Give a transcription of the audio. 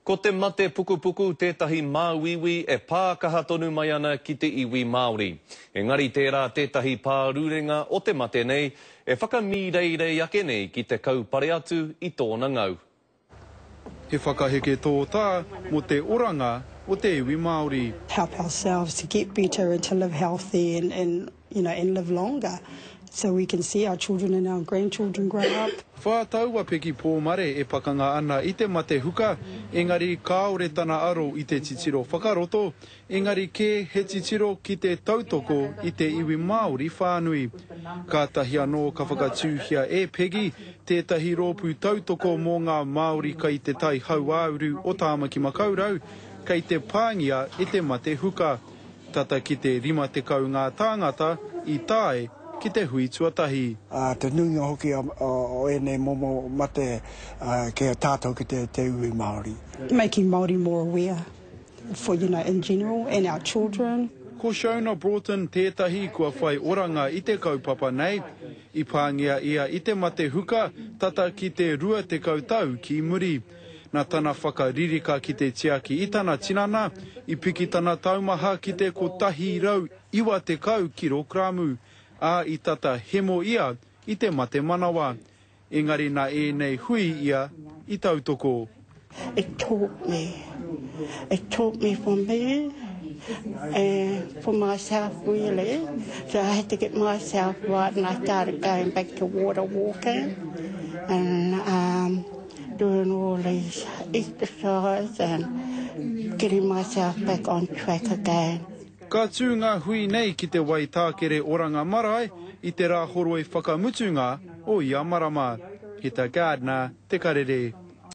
Ko te mate pukupuku tētahi māuiui e pā kaha tonu mai ana ki te iwi Māori. Engari tērā tētahi pārurenga o te mate nei e whakamīreirei ake nei ki te kaupare atu i tōna ngau. He whakaheke tōtā mō te oranga o te iwi Māori. Help ourselves to get better and to live healthy and and you know and live longer so we can see our children and our grandchildren grow up. Whā tau a Peggy Pōmare e pakanga ana i te mate huka, engari kāore tana aro i te titiro whakaroto, engari kē he titiro ki te tautoko i te iwi Māori whānui. Kātahi anō ka whakatūhia e Peggy tētahi rōpū tautoko mō ngā Māori kai te tai hauāuru o Tāmaki Makaurau kei te pāngia e te mate huka. Tata ki te 50 ngā tāngata i tae ki te hui tuatahi. Ā, te nuinga hoki o ēnei momo mate kei a tātou ki te iwi Māori. Making Māori more aware for you know in general and our children. Ko Shona Broughton tētahi kua whai oranga i te kaupapa nei. I pāngia ia i te mate huka tata ki te 20 tau ki muri. Nā tana whakaririka ki te tiaki i tana tinana, i piki tana taumaha ki te 190 kirokramu, ā, i tata hemo ia i te mate manawa. Engari nā ēnei hui ia i tautoko. It taught me. It taught me for me and for myself really. So I had to get myself right and I started going back to water walking and um, doing all these exercise and getting myself back on track again. Ka tū ngā hui nei ki te Waitākere Oranga Marae i te Rāhoroi whakamutunga o ia marama. Heta Gardner, Te Karere.